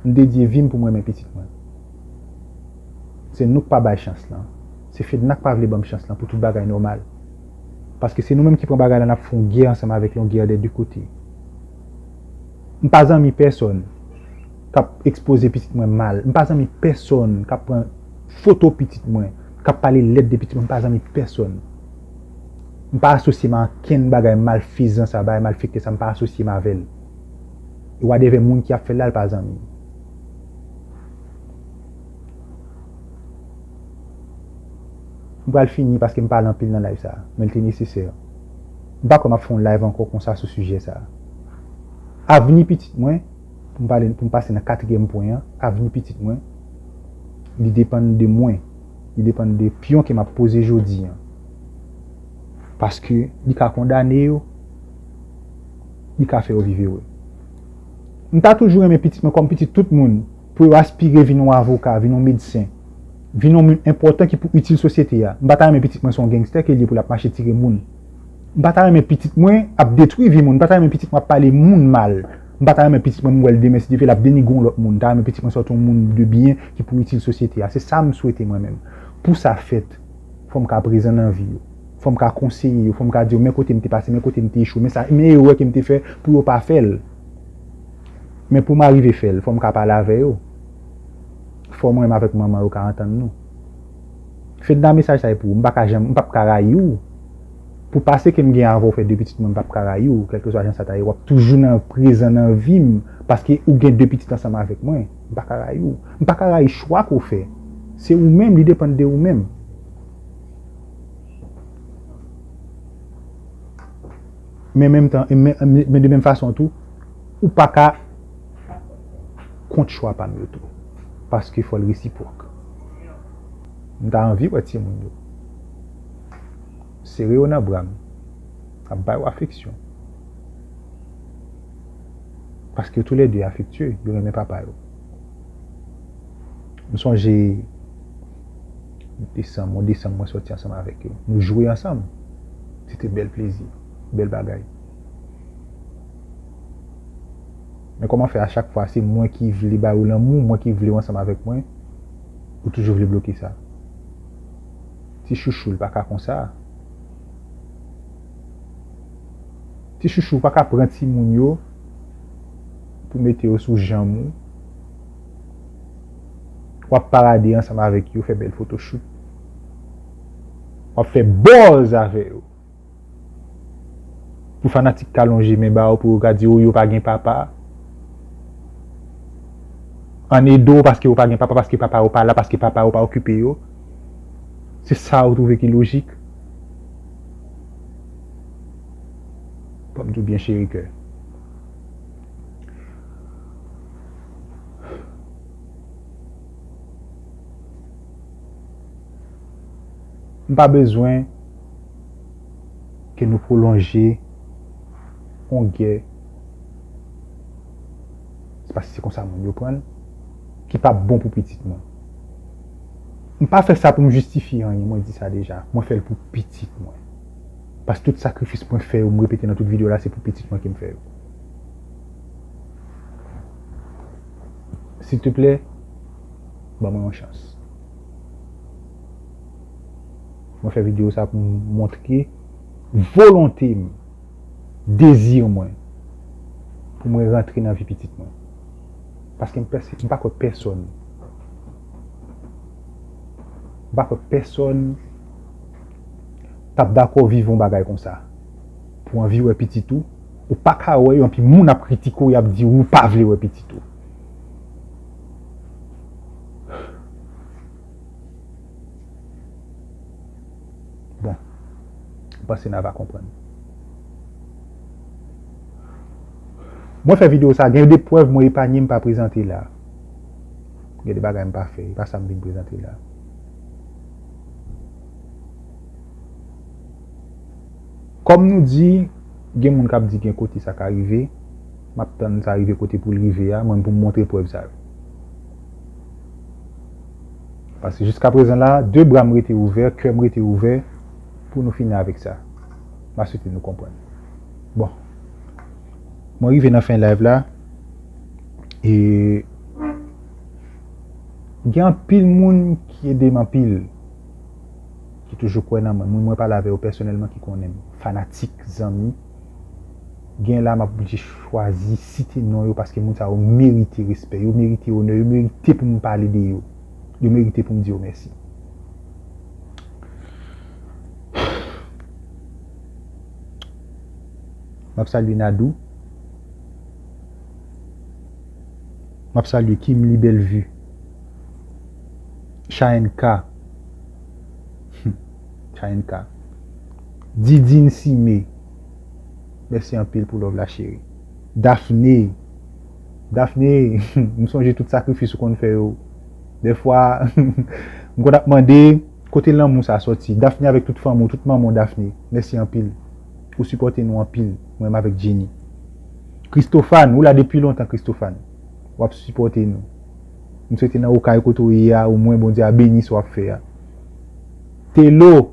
M dedye vi m pou m renmen pitit mwen. Se nou k pa bay chans lan. Se Fedna k pa vle ban m chans lan pou tout bagay nòmal. Paske se nou menm ki pran bagay la, n ap fè yon gè ansanm avèk li, yon gè de de kote. M pa zanmi pèsonn k ap ekspoze pitit mwen mal. M pa zanmi pèsonn k ap pran foto pitit mwen, k ap pale lèd de pitit mwen. M pa zanmi pèsonn. M pa asosye m a ankenn bagay malfezan sa, bagay malfektè sa, m pa asosye m avè l. E wadèvè moun ki ap fè l la, l pa zanmi m. M pral fini paske m pale anpil nan live sa, men l te nesesè. M pa kwè m ap fè yon live ankò konsa sou sijè sa. Avni pitit mwen, pou m pale, pou m pase nan katriyèm pwen an, avni pitit mwen, li depann de mwen. Li depann de pyon ke m ap poze jodi an. Paske li ka kondane yo, li ka fè yo viv ere. M ta toujou renmen pitit mwen kòm pitit tout moun, pou yo aspire vin yon avoka, vin yon medsen, vin yon moun enpòtan ki pou itil sosyete a. M pa ta renmen pitit mwen se yon gangstè ke l ye pou l ap mache tire moun. M pa ta renmen pitit mwen ap detwi vi moun. M pa ta renmen pitit mwen ap pale moun mal. M pa ta renmen pitit mwen m wè l demen, si Dye vle, l ap denigre yon lòt moun. M ta renmen pitit mwen sòti yon moun de byen ki pou itil sosyete a. Se sa m swete mwen menm. Pou sa fèt, fò m ka prezan nan vi yo. Fò m ka konseye yo. Fò m ka di yo, men kote m te pase, men kote m te echwe, men sa, men erè ke m te fè pou yo pa fè l. Men pou m arive fè l, fò m ka pale avè yo. Fò mwen menm avèk manman yo ka antann nou. Fedna, mesaj sa e pou ou. M pa ka janm, m p ap ka rayi w. Pou pase ke m gen avè w fè de pitit mwen, m p ap ka rayi w. Kèlkeswa jan sa ta ye, w ap toujou nan prezan nan vi m. Paske ou gen de pitit ansanm avèk mwen. M pa ka rayi w. M pa ka rayi chwa ke w fè. Se ou menm, li depann de ou menm. Men menm tan, men, men de menm fason tou, ou pa ka kont chwa pa m yo tou. Paske fò l resipwòk. M ta anvi wè timoun yo. Sere yo nan bra m. Ap ba yo afeksyon. Paske yo toulède afektye, yo renmen papa yo. M sonje desanm, yon desanm mwen sòti ansanm avèk yo. Nou jwe ansanm. Se te bèl plezi, bèl bagay. Men kòman fè a chak fwa se mwen ki vle ba yo lanmou, mwen ki vle yo ansanm avèk mwen, ou toujou vle bloke sa? Ti chouchou, l pa ka konsa. Ti chouchou, ou pa ka pran timoun yo pou mete yo sou janm ou. W ap parade ansanm avèk yo, fè bèl photoshoot. W ap fè buzz avè yo. Pou fanatik ka lonje men ba yo, pou yo ka di, "O, yo pa gen papa." Ann ede w paske yo pa gen papa, paske papa yo pa la, paske papa yo pa okipe yo. Se sa ou twouve ki lojik? Ban m di w byen, cheri kè. M pa bezwen ke nou pwolonje yon gè, se paske se konsa moun yo pran l, ki p ap bon pou pitit mwen. M pa fè sa pou m jistifye anyen, mwen di sa deja. Mwen fè l pou pitit mwen. Paske tout sakrifis mwen fè yo, m repete nan tout videyo la, se pou pitit mwen ke m fè yo. Silteplè, ban mwen yon chans. Mwen fè videyo sa pou m montre volonte m, dezi mwen, pou mwen rantre nan vi pitit mwen. Paske m pèse-, m pa kwè pèsonn, m pa kwè pèsonn t ap dakò viv yon bagay konsa. Pou anvi wè pitit ou, ou pa ka wè yo, anpi moun ap kritike w, y ap di ou pa vle wè pitit ou. Bon, m panse n a va konprann. Mwen fè videyo sa, gen de prèv mwen epanye, m pa prezante la. Gen de bagay m pa fè, e pa sa m vin prezante la. Kòm nou di, gen moun k ap di gen kote sa ka rive, m ap tann sa rive kote pou l rive a, mwen pou m montre prèv sa yo. Paske jiskaprezan la, de bra m rete ouvè, kè m rete ouvè pou nou fini avèk sa. M a swete nou konprann. Bon. Mwen rive nan fen live la. E gen anpil moun ki ede m anpil, ki toujou kwè nan mwen. Moun mwen pale avè yo pèsonèlman ki konnen m. Fanatik, zanmi. Gen la m ap oblije chwazi site non yo paske moun sa yo merite respè, yo merite onè, yo merite pou m pale de yo. Yo merite pou m di yo mèsi. M ap salye Nadou. M ap salye Kimly Bellevue. Chayenka. Chayenka. Didine Simé. Mèsi anpil pou love la, cheri. Daphné. Daphné, m sonje tout sakrifis ou konn fè yo. Dèfwa, m konn ap mande, kote lanmou sa sòti? Daphné avèk tout fanmi w, tout manman w, Daphné. Mèsi anpil. Ou sipòte nou anpil, mwen menm avèk Jenny. Christophane, ou la depi lontan, Christophane. W ap sipòte nou. M swete nan okay kote w ye a, omwen Bondye a beni sa w ap fè a. Telo,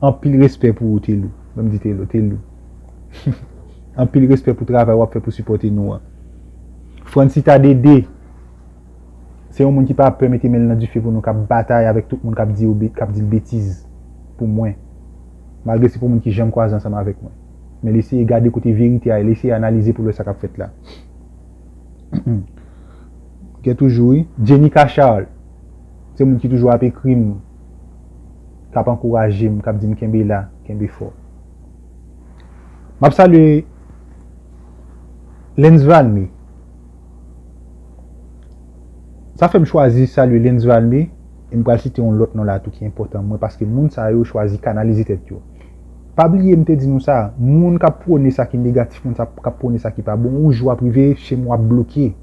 anpil respè pou ou, Telo. Ban m di Telo, Telo. Anpil respè pou travay w ap fè pou sipòte nou an. Francita Dede, se yon moun ki pa pè mete men l nan dife pou nou, k ap batay avèk tout moun k ap di yo be-, k ap di l betiz pou mwen. Malgre se pou moun ki janm kwaze ansanm avèk mwen. Men l eseye gade kote verite a ye, l eseye analize pou l wè sa k ap fèt la. Gen toujou, wi. Jenica Charles, se moun ki toujou ap ekri m, k ap ankouraje m, k ap di m kenbe la, kenbe fò. M ap salye Lens Valmy. Sa fè m chwazi salye Lens Valmy, e m pral site yon lòt non la tou ki enpòtan mwen, paske moun sa yo chwazi kanalize tèt yo. Pa bliye m te di nou sa, moun k ap pwone sa ki negatif, moun sa k ap pwone sa ki pa bon, yon jou ap rive, chez moi ap bloke.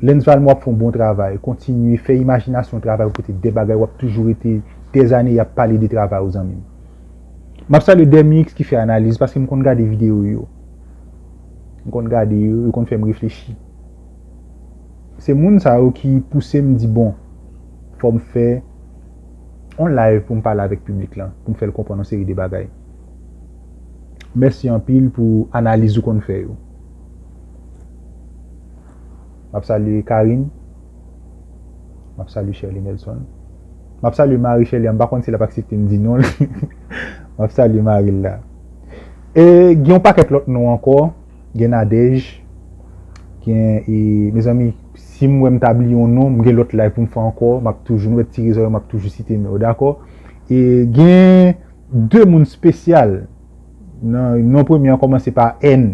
Lens Valmy, w ap fè yon bon travay, kontinye fè imajinasyon w travay pou pote de bagay, w ap toujou rete dèzane y ap pale de travay ou, zanmi m. M ap salye Demix ki fè analiz, paske m konn gade videyo yo. M konn gade yo, yo konn fè m reflechi. Se moun sa yo ki pouse m di, bon, fò m fè yon live pou m pale avèk piblik lan, pou m fè l konprann yon seri de bagay. Mèsi anpil pou analiz ou konn fè yo. M ap salye Karine. M ap salye Shirley Nelson. M ap salye Marie Shirley, m pa konn si l ap aksepte m di non l. M ap salye mari l la. E gen yon pakèt lòt non ankò. Gen Nadège. Gen, e, mezanmi, si m wè m ta bliye yon non, m gen lòt live pou m fè ankò. M ap toujou, nou wè ti rezon yo, m ap toujou site non yo, dakò? E gen de moun espesyal. Non, non premye an kòmanse pa N.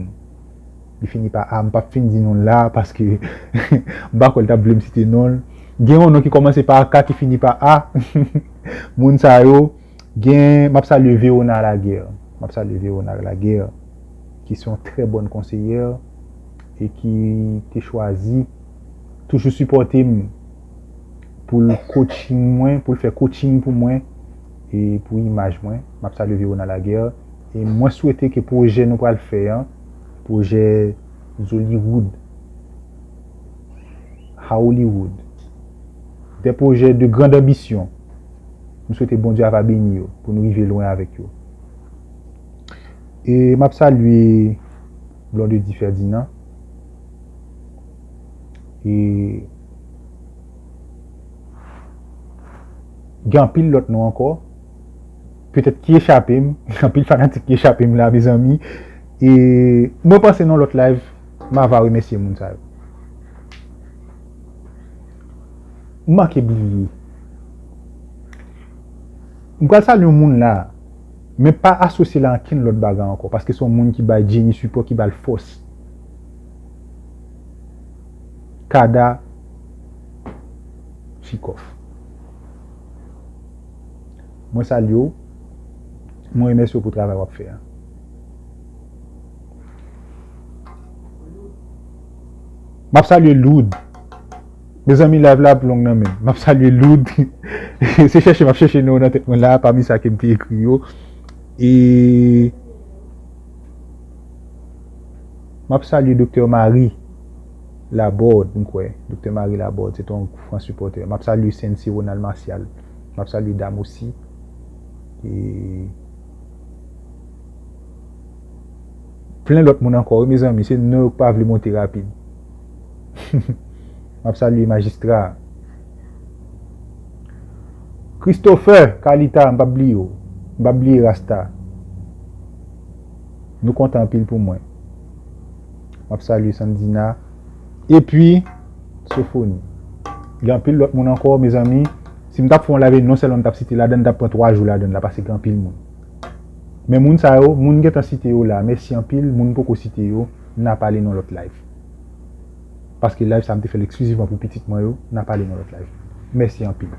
Li fini pa A. M p ap fin di non l la, paske m pa kwè l t ap vle m site non l. Gen yon non ki kòmanse pa K, ki fini pa A. Moun sa yo, gen, m ap salye Verona Laguerre. M ap salye Verona Laguerre, ki se yon trè bòn konseyè e ki te chwazi toujou sipòte m pou l coaching mwen, pou l fè coaching pou mwen e pou imaj mwen. M ap salye Verona Laguerre. E mwen swete ke pwojè nou pral fè an, pwojè Zollywood, Hollywood, des projets de grande ambition. M swete Bondye ava beni yo pou nou rive lwen avèk yo. E m ap salye Blondedy Ferdinand. E Gen anpil lòt non ankò, petèt ki echape m, gen anpil fanatik ki echape m la, mezanmi. E mwen panse nan lòt live, m ava remèsye moun sa yo. M manke bliye. M pral salye yon moun la, men pa asosye l a ankenn lòt bagay ankò, paske se yon moun ki bay Jenny sipò, ki ba l fòs. Kada Chikof. Mwen salye w. Mwen remèsye w pou travay w ap fè a. M ap salye Loud. Mezanmi, live la ap long nan men m. M ap salye Loud. Se chèche m ap chèche non yo nan tèt mwen la, pami sa ke m te ekri yo. E m ap salye Doktè Marie Laborde, m kwè. Doktè Marie Laborde, se te yon gran sipòtè. M ap salye Sensi Ronald Martial. M ap salye Dam osi. E plen lòt moun ankò, wi, mezanmi. Se non yo k pa vle monte rapid. M ap salye Majistra. Christopher, Kalita, m p ap bliye w. M p ap bliye Rasta. Nou kontan anpil pou mwen. M ap salye Sandina. Epi, Sofoni. Gen anpil lòt moun ankò, mezanmi. Si m t ap fè yon live, non sèlman m t ap site ladan l, m t ap pran twa jou ladan l la, paske gen anpil moun. Men moun sa yo, moun gentan site yo la, mèsi anpil. Moun m poko site yo, n a pale nan lòt live. Paske live sa, m te fè l eksklizivman pou pitit mwen yo, n a pale nan lòt live. Mèsi anpil.